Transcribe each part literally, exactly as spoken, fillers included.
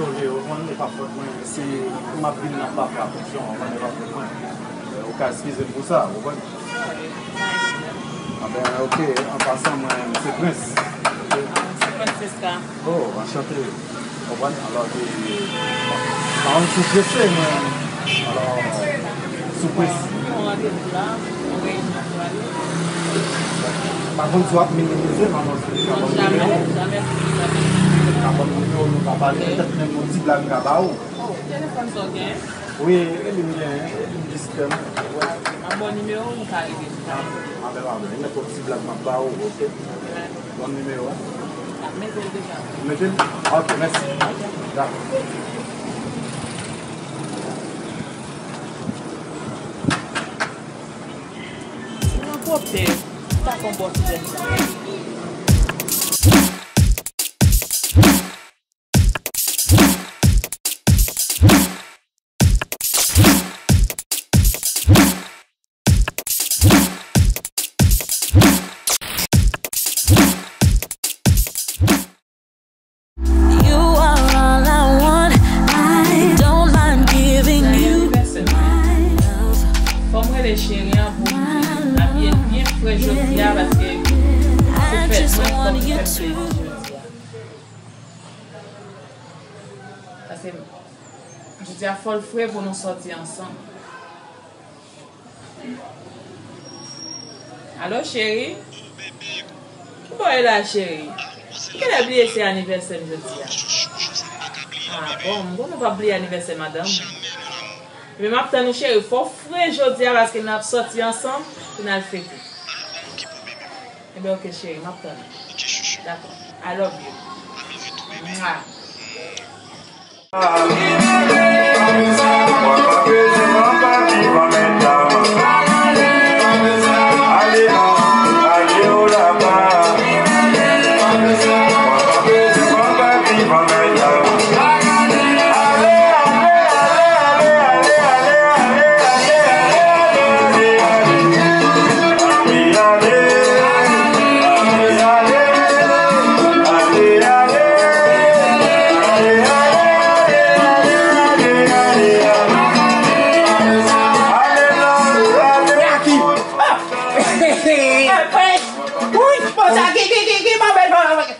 Ou konprann, e pa fòt mwen, si m ap vin nan papa, atansion, ou konprann, e pa fòt mwen. Ou ka eskize m pou sa, ou konprann? Anben, oke, an pasan, mwen, se Prince. Se Francisca. Oh, anchante. Ou konprann? Alò, e, pa yon ti prese, mwen. Alò, sou prese. Yon randevou la, yon reyinyon pou ale. Pa konn si w ap minimize, manman, si w ka ban m nimewo. Jamè, jamè, jamè. Ka ban m nimewo, nou ka pale, petèt menm yon ti blag m ka ba ou. Oh, telefòn sa w gen? Wi, e li m gen, e li m diskre. M ap ba w nimewo, nou ka rele sou WhatsApp. Anben, anben, nenpòt ti blag m ap ba ou, oke? Ban m nimewo a. M ap mete l deja. Ou mete l? Oke, mèsi. Dakò. Nan pwòpte, sa fè yon bon ti jèn sa. You are all I want. I don't mind giving you my love. Fò m rele cheri an pou m di l abiye l byen fre jodi a paske se fèt mwen, fò m fè l plezi jodi a. Paske jodi a fò l fre pou nou sòti ansanm. Alo, cheri? Ki bò w ye la, cheri? M genlè bliye se anivèsè m jodi a. Ah, bon, m konnen w p ap bliye anivèsè madanm ou. Ebyen, m ap tann ou, cheri. Fò w fre jodi a, paske n ap sòti ansanm pou n al fete. Ebyen, oke, cheri, m ap tann ou. Dakò. I love you. Mwa. Woy, bon, sa, ki, ki, ki, ki move,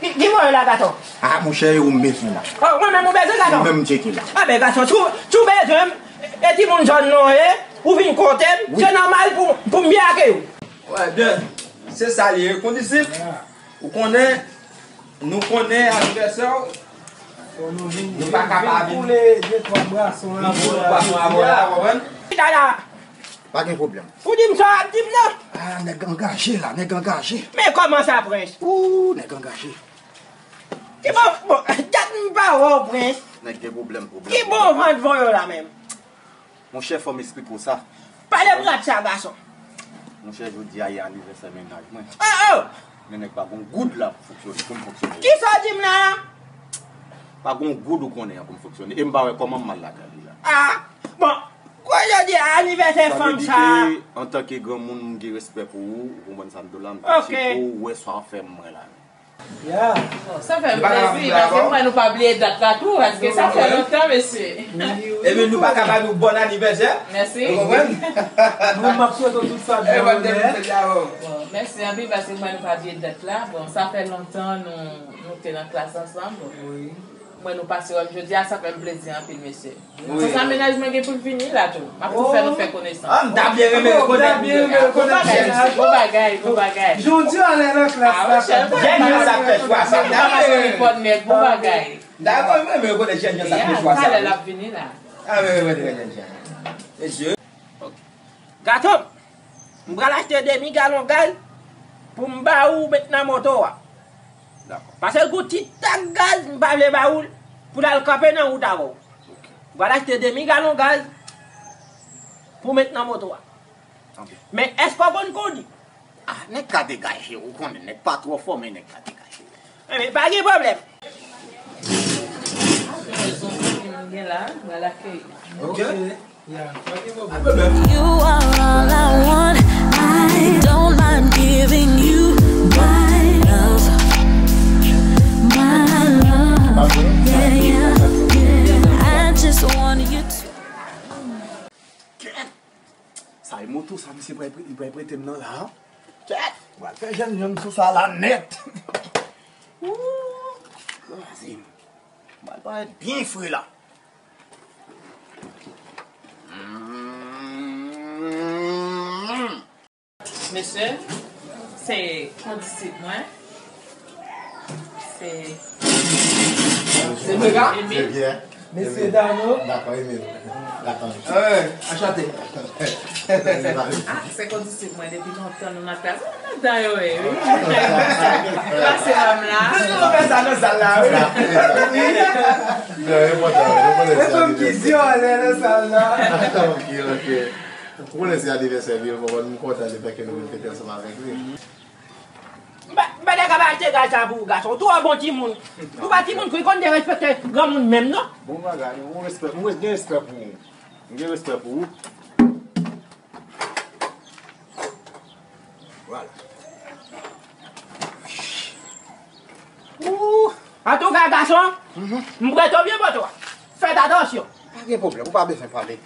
ki, ki move la, gason? Ah, monchè, e ou m bezwen la. Oh, mwen menm ou bezwen, gason? Ou menm m tcheke la. Ah, ben, gason, si w, si w bezwen m, e timoun zòn nan w ye, ou vin kote m, wi, se nòmal pou, pou m byen akeyi w. Wè, byen, se sa l ye, kondisip. Ou konnen, nou konnen anivèsè w, nou pa ka pa vin koule de twa bwason avè w la, w konprann? Chita la. Pa gen pwoblèm. Ou di m sa w ap di m nan? Ah, nèg angaje la, nèg angaje. Men kòman sa, Prince? Ooh, nèg angaje. Ki bon, bon, dat m pa wè w, Prince. Nèg gen pwoblèm, pwoblèm, pwoblèm. Ki bon van t voye w la menm? Monchè, fò m esplike w sa. Pale plat sa, gason. Monchè, jodi a, e anivèsè mennaj mwen. Oh, oh! Men nèg pa gon goud la pou fonksyone, pou m fonksyone. Kisa w di m la a? Pa gon goud ou konnen an pou m fonksyone. E m pa wè kòman m al lakay li la. Ah, bon, kounye a jodi a, anivèsè fanm sa. Sa vle di ke, antanke granmoun, m gen respè pou ou, ou konprann sa m di w la, m piti pou ou, wè sa w ap fè mwen la. Ya. Bon, sa fè m plezi, paske m wè nou pa bliye dat la tou, paske sa fè lontan, mesye. Ebyen, nou pa ka ba nou bòn anivèsè. Mèsi. Ou konprann? Mwen, m ap swete w tout sa k byen, onè. Bon, mèsi anpil, paske m wè nou pa bliye dat la. Bon, sa fè lontan nou, nou te nan klas ansanm. Wi. M wè nou pase wè m jodi a, sa fè m plezi anpil, mesye. Wi. Konsa, mennaj mwen gen pou l vini la tou. M ap tou fè nou fè konesans. Ah, m ta byen renmen rekonèt. Bon bagay, bon bagay. Jodi a, lè nan klas la, jèn jan sa fè chwa sa. M ta byen renmen rekonèt, bon bagay. M ta renmen rekonèt jèn jan sa fè chwa sa. Talè l ap vini la. Ah, wi, wi, wi, jèn jan. Mesye. Gason, m pral achte demi galon gaz pou m ba ou met nan moto a. Dakò. Paske l gon ti tak gaz m pa vle ba ou l pou l al kanpe nan wout avè w. Ok. M pral achte demi galon gaz pou met nan moto a. Ok. Men èske w konn kondi? Ah, nèg ka degaje, ou konnen, nèg pa twò fò, men nèg ka degaje. Enben, pa gen pwoblèm. Gen la, m pral akeyi. Ok. Ok. Ya, pa gen pwoblèm. You are all I want. I don't mind giving you my love. My love. Yeah, yeah, yeah. Se pral pre-, li pral prete m nan la. Kèt! Pral fè jènjan sou sa la nèt. Ooh, kraze m. Pral parèt byen fre la. Mm. Mesye, se kondisip mwen. Se Se Emil. Mesye Dano. Dakò, Emil. Dakò. Hey, anchante. Ah, se kondisip mwen depi lontan nou nan klas. Mwen nan dan yo, wi. Pase pa m la. Nou fè sa nan sal la, wi. Non, e enpòtan, nou konnen se anivèsè. Fè m ki dyòlè nan sal la. Ok, ok. Ou konnen se anivèsè li, ou konprann, m kontan de fè ke nou vin fete ansanm avèk li. M pa, m pa ta ka achte gaz sa pou ou, gason. Ou twò bon timoun. Ou pa timoun pou konn derespekte granmoun menm, non. Bon bagay, m respè, m gen respè pou ou. M gen respè pou ou. Vwala. Ooh. Antouka, gason, m prete w vye bòtò a. Fèt atansyon. Pa gen pwoblèm, ou pa bezwen pale.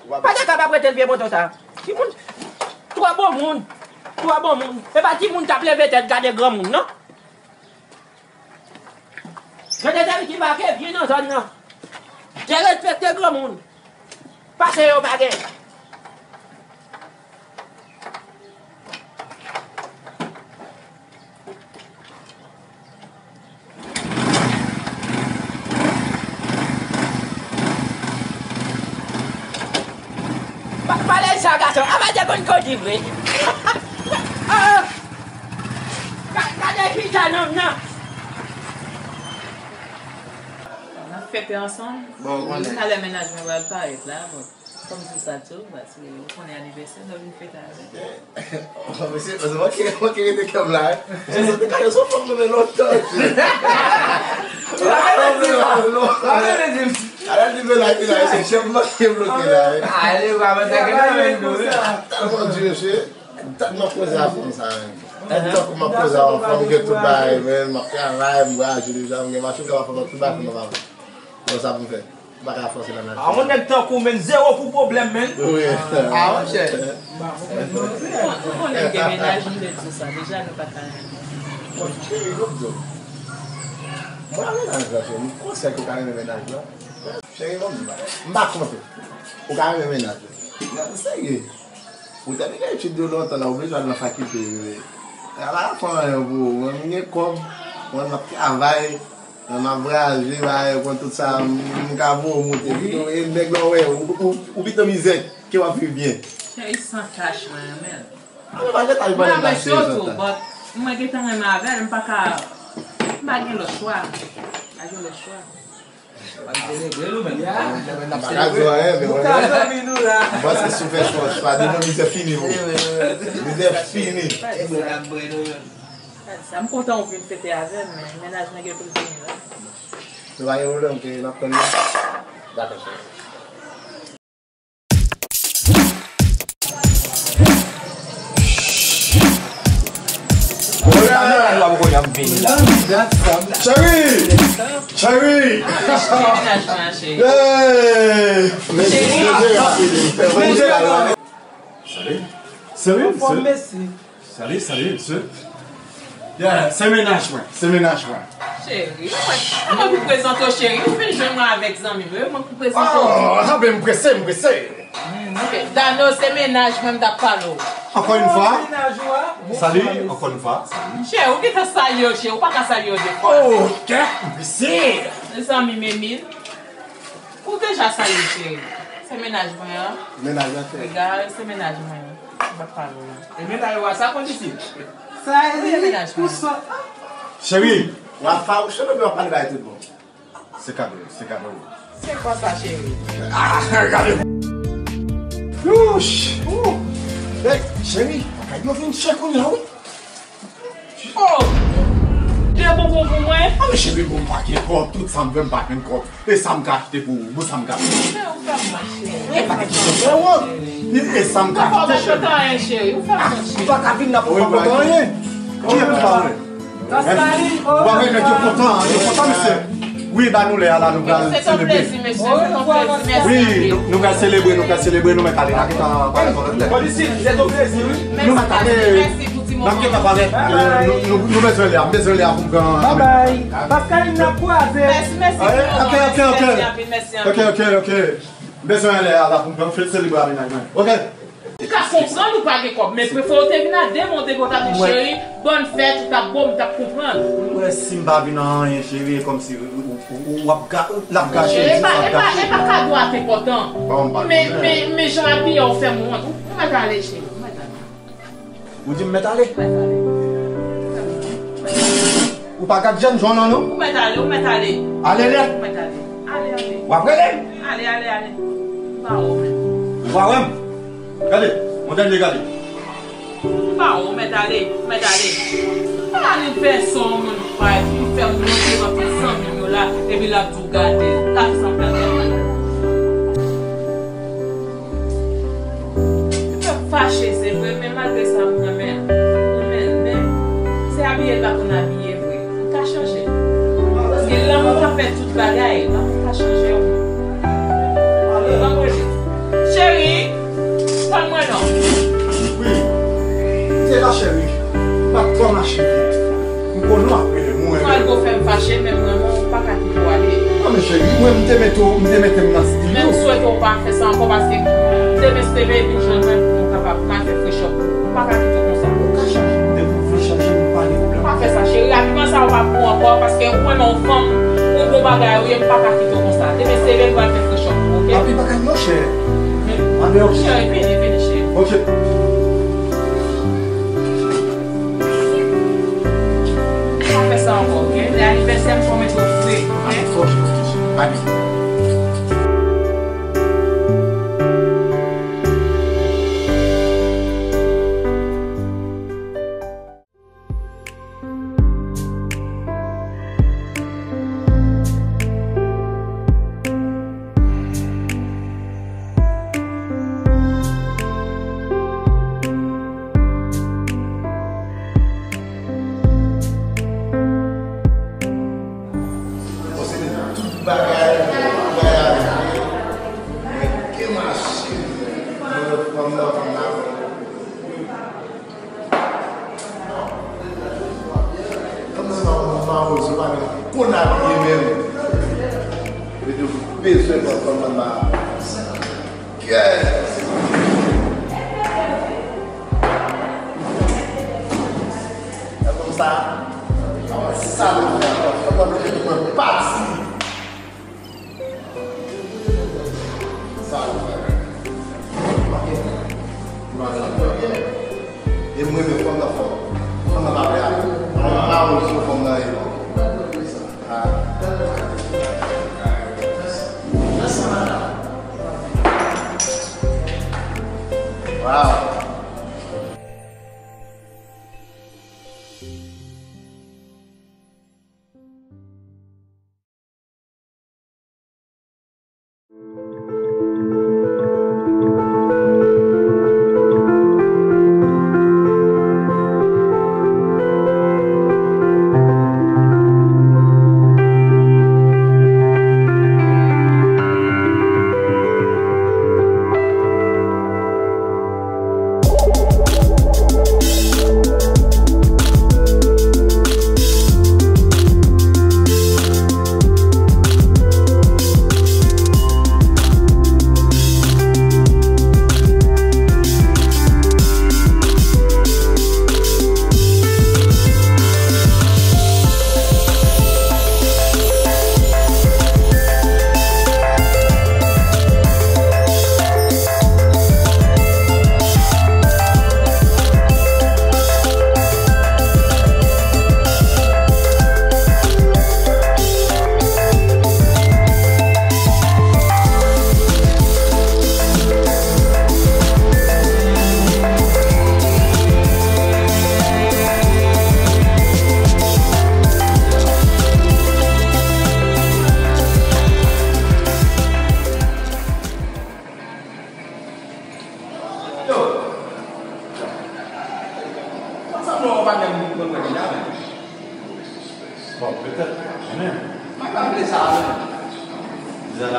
Pa ta ka pa prete l vye bòtò sa. Timoun, twò bon moun. Twò bon moun. E pa timoun k ap leve tèt gade granmoun, non. Gade tèl ki make vye nan zòn nan. Derespekte granmoun. Pase yo pa gen. Pa, pale sa, gason. Apa te konn kondi vre. Ah, ah. Ga-, gade fita nonm nan. N ap fete ansanm. Bon, ou konnen. Talè mennaj mwen pral parèt la, bon. Kòm se sa tou, paske ou konnen anivèsè, nou vin fete avè l. Mesye, paske mwen ki, mwen ki rete kè m la, wi. Se sa te ka, se yon fanm mwen renmen lontan, mesye. Ou pa vle di m sa. Ou pa vle di m sa. Alè di mennaj li la, se chèf mwen ki bloke la, wi. Ale, ou pa mande gen nan men nou, wi. Tèlman di, mesye. Tank m ap koze a fanm sa, wi. Tank m ap koze a yon fanm, gen tout bagay, men, m ap travay, m vwayaje deja, m gen machin, m kapab fè tout bagay fanm nan pa vle. Bon, sa pou m fè. M pa ka fòse nan nati. Ah, yon nèg tankou w, men, zewo pou pwoblèm, men. Wi. Ah, monchè. Ou konnen m gen mennaj, m te di w sa deja, nou pa ka renmen. Bon, cheri, fò m di w. Mwen a mennaj la, cheri, m konsèy ke w ka renmen mennaj la. Cheri, fò m di w, m pa kont ou. Ou ka renmen mennaj la. Non, serye. Ou te vin etid yo lontan la, ou bezwen al nan fakilte yo. Ala fè anyen pou ou. Mwen, m gen kòb, mwen, m ap travay, mwen, m ap vwayaje, bagay, ou konn tout sa, m, m ka voye w monte. Pito, e nèg la, w wè, ou, ou, ou pito mizè, ke w ap viv byen. Cheri san tach, mwen renmen l. A, mwen pa gen tach, mwen renmen l, cheri san tach. But mwen gentan renmen avè l, m pa ka, m pa gen lòt chwa. M pa gen lòt chwa. W ap selebre nou menm. Ya. M pa ka di w anyen, men mwen, m panse si w fè chwa, chwa, demen mizè fini pou ou. Mizè fini. Sa m kontan ou vin fete avè m, men mennaj mwen gen pou l vini la. Nou pa gen pwoblèm, ke n ap tann li. Dakò, cheri. Cheri! Cheri! Hey! Cheri! Cheri! Cheri! Cheri! Salut, salut, mesye. Yeah, se mennaj mwen, se mennaj mwen. Cheri, mwen, mwen pou prezante w, cheri. Ou fin jwenn mwen avèk zanmi m yo, mwen pou prezante w. Oh, anben, m prese, m prese. Mm, ok. Dano, se mennaj mwen, m t ap pale w. Encore une fois. Salut, encore une fois. Salut. Cheri, ou gentan salye yo, cheri. Ou pa ka salye yo de fwa. Ok, m prese. Zanmi m Emil. Ou deja salye, cheri. Se mennaj mwen an. Mennaj la, cheri. Egal, se mennaj mwen an. M pa pale w la. E mennaj w a sa konn isi? Sa e li, mennaj mwen. Cheri, w ap fawouche nou, w ap pale bay tout bon. Se kado, se kado. Se konsa, cheri. Ah, gade. Youch! Ouh! Hey, cheri, bagay yo vin chè kounye a, wi. Oh! De bonbon pou mwen? Ah, men cheri, bon, m pa gen kòb. Tout sa m vle, m pa jwenn kòb. E sa m ka achte pou ou? Bon, sa m ka achte? Cheri, ou fè m mal, cheri. E pa gen kòb, cheri. E sa m ka achte, cheri? Ou fè m mal, cheri. Ah, ou pa ka vin la pou pa kontan anyen. Ki e pou pa mwen? Ou pa wè nèg yo kontan, yo kontan, mesye. Wi, ba nou lè a la, nou pral selebre. Se yon plezi, mesye, se yon plezi. Mèsi anpil. Wi, nou, nou pral selebre, nou pral selebre, nou mèt ale, n a gentan pale yon lòt lè. Kondisip, se yon plezi, wi. Nou mèt ale. Mèsi pou ti moman. N ap gentan parèt. Nou, nou, nou bezwen lè a, m bezwen lè a pou m pran. Bye bye. Pascaline, n ap kwaze. Mèsi, mèsi pou ti moman. Ok, ok, ok. Mèsi anpil, mèsi anpil. Ok, ok, ok. M bezwen lè a la pou m pran, m fè selebre amenaj mwen. Ok. M ka konprann ou pa gen kòb, men prefere w te vin a de men, w te gen, w t ap di, cheri, bòn fèt, ou t ap bo m, m t ap konprann. Ou wè, si m pa vin an anyen, cheri, e kòmsi ou, ou, ou, w ap ga-, l ap gache, cheri, e pa, e pa, e pa kado a k enpòtan. Men, men, men jan w abiye a, ou fè m wont. Ou, ou mèt ale, cheri, ou mèt ale. Ou di m mèt ale? Ou mèt ale. Ou pa gad jèn jan w nan, non? Ou mèt ale, ou mèt ale. Ale nèt. Ou mèt ale. Ale, ale. W ap rele m? Ale, ale, ale. M pa wè w menm. Ou pa wè m? Gade, yon dènye gade. M pa wè w, ou mèt ale, ou mèt ale. Pa anivèsè yon moun pa epi fè m monte nan tout zanmi m yo la, epi l ap di w gade, l ap sanble ak yon malad. Li fè m fache, se vre, men malgre sa, m renmen l. M renmen l, men se abiye l pa konn abiye vre. M ka chanje. Paske lanmou ka fè tout bagay. Lanmou ka chanje yon moun. Ban m rele. Cheri, tann mwen non. Wi. M te la, cheri. M pa t twò mache byen. M konnen w ap rele m, ou renmen m. Marco fè m fache, men mwen, mwen, m pa ka kite w ale. Non, men cheri, mwen, m te mete w, m te mete m nan stil yo. Men m swete w pa fè sa ankò, paske demen se te veye vin jwenn mwen pou nou kapab mal fè frechè pou ou. M pa ka kite w konsa. Ou ka chanje, depi w vle chanje, m pa gen pwoblèm. Pa fè sa, cheri. Abiman sa yo pa pou ou ankò, paske ou renmen yon fanm, ou bon bagay ou ye, m pa ka kite w konsa. Demen se veye m pral fè frechè pou ou, oke? Papi, bagay yo chè. Cheri, vini, vini, cheri. Oke. Pa fè sa ankò, oke? Lè anivèsè m, fò w mete w fre, oke? Oke, oke, cheri. Bye. Bon, se tout bagay, bagay a rive. Mwen gen machin, mwen fanm nan, fanm nan. Fanm nan pa, pa, pa, pa gen konabiye menm. Epi tou bezwen pran fanm nan ba. Yes! Fanm sa, sa nou fè ankò. Fanm nan mete nou mwen pati. Sa ou fè. E mwen menm fanm nan fò. Fanm nan pa vle ale. Mwen pa wè sou fanm nan e non. Ah. Wow.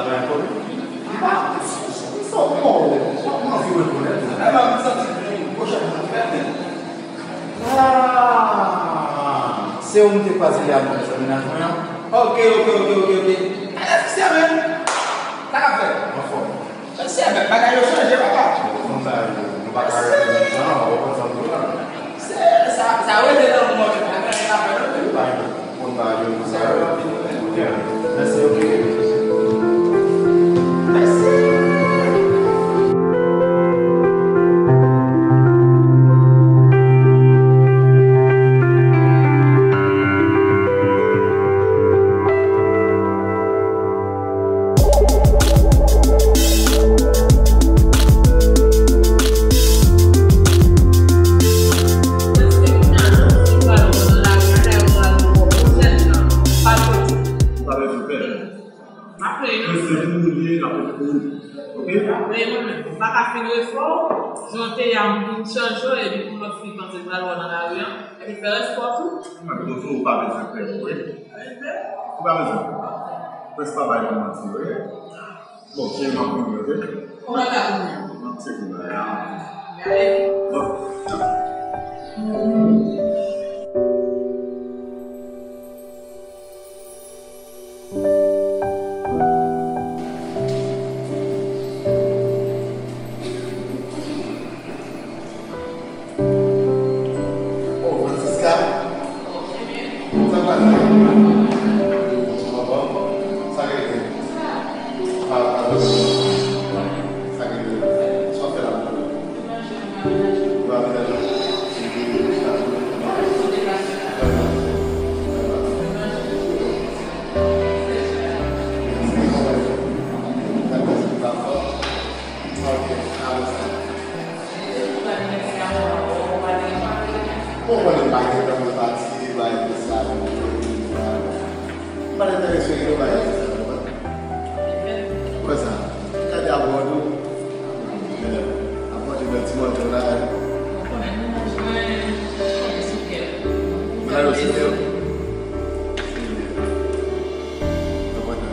Travay pou li. Li pa, li se, li se yon bon, m anvi rekonèt li. Epa, m santi l vin pwoche m nan fè men. Ah, se ou m te kwaze yè a nan mennaj mwen an? Ok, ok, ok, ok, ok. Gade fisye men. Sa k ap fèt? Anfòm. Mesye, men bagay yo chanje, papa. Konn bagay yo, nou pa ka rete menm jan, ou konn sa m di w la. Se sa, sa rete nan mwen, men pa gen afè non. Konn bagay yo, konn bagay yo. Mèsi, ok. Mèsi. Ou pa bezwen pè. Mwen se pou ou li ye, l ap pou ou. Ok? Ou pa ka fin refè w, jan w te ye a, m vin chanje w, epi pou lòt fi panse l pral wè w nan lari an, epi fè respè w tou. Mwen toujou ou pa bezwen pè, wi. Ou pa bezwen pè. Prens pa bay moun manti, wi. Bon, cheri, m ap vini, ok? Ou pa ka vini. M ap tcheke bagay la. Gade. Bon. Oh, Francisca. Sa pase? Sa rete? Pa, pa, sa rete? Sa fè la? Ou pa menaj ou? Sa fè? Sa fè? Bon, mwen menm pa gen tan mwen pati, bay de sa, mwen pa enterese yo bay de sa, konprann? Ou wè sa? Gade abòd ou. Abòd ou nan ti manje w la. Mennaj ou sou kè w. Mennaj ou sou kè w. Konprann, wi.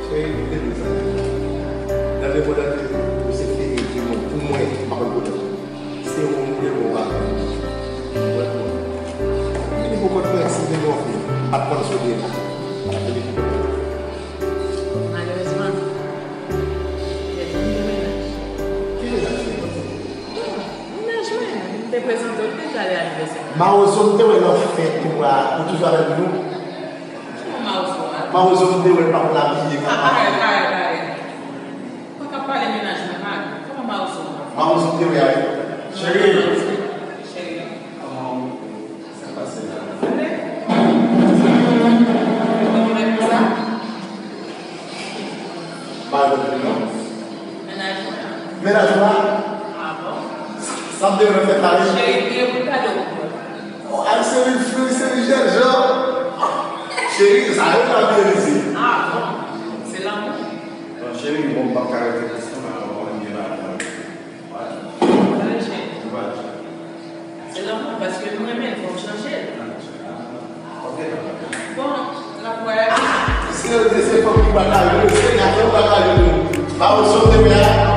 Cheri, m te di w sa deja. Nan lemonn nan, ou se fini di mwen, pou mwen, m pa konn kote w. Se ou m te bon bagay. Mwen, mwen. Vini pou kont mwen, si m te gen yon fi, m pa t konn sou de la. Malerezman, m pèdi yon mennaj. Ki mennaj se? Mennaj mwen, m te prezante w, li te prale anivèsè. Mawozo m te wè nan fèt ou a, ou toujou avèk nou? Kòman Mawozo a? Mawozo m te wè l pa konn abiye. A, arèt, arèt, arèt. Ou pa ka pale mennaj mwen mal. Kòman Mawozo a? Mawozo m te wè a. Cheri. Cheri. Kòman ou? Sa k pase la? Ou konnen konsa? Pa yon pwoblèm non. Mennaj mwen an. Mennaj ou la? A bon? Sa m te wè nan fèt la wi. Cheri, m gen pou gade w. Oh, al seri fri, seri jènjan. Cheri, sa yo pa byen isi. A bon? Se lanmou. Bon, cheri, bon, m p ap ka rete plis non, men ou konnen m gen lajan. Pale cheri. Se lanmou, paske m renmen l, fò m chanje l. Bon, n ap wè. Serye, se fanm ki pa ka jwe, se gason pa ka jwe. Pa ou sot te wè a.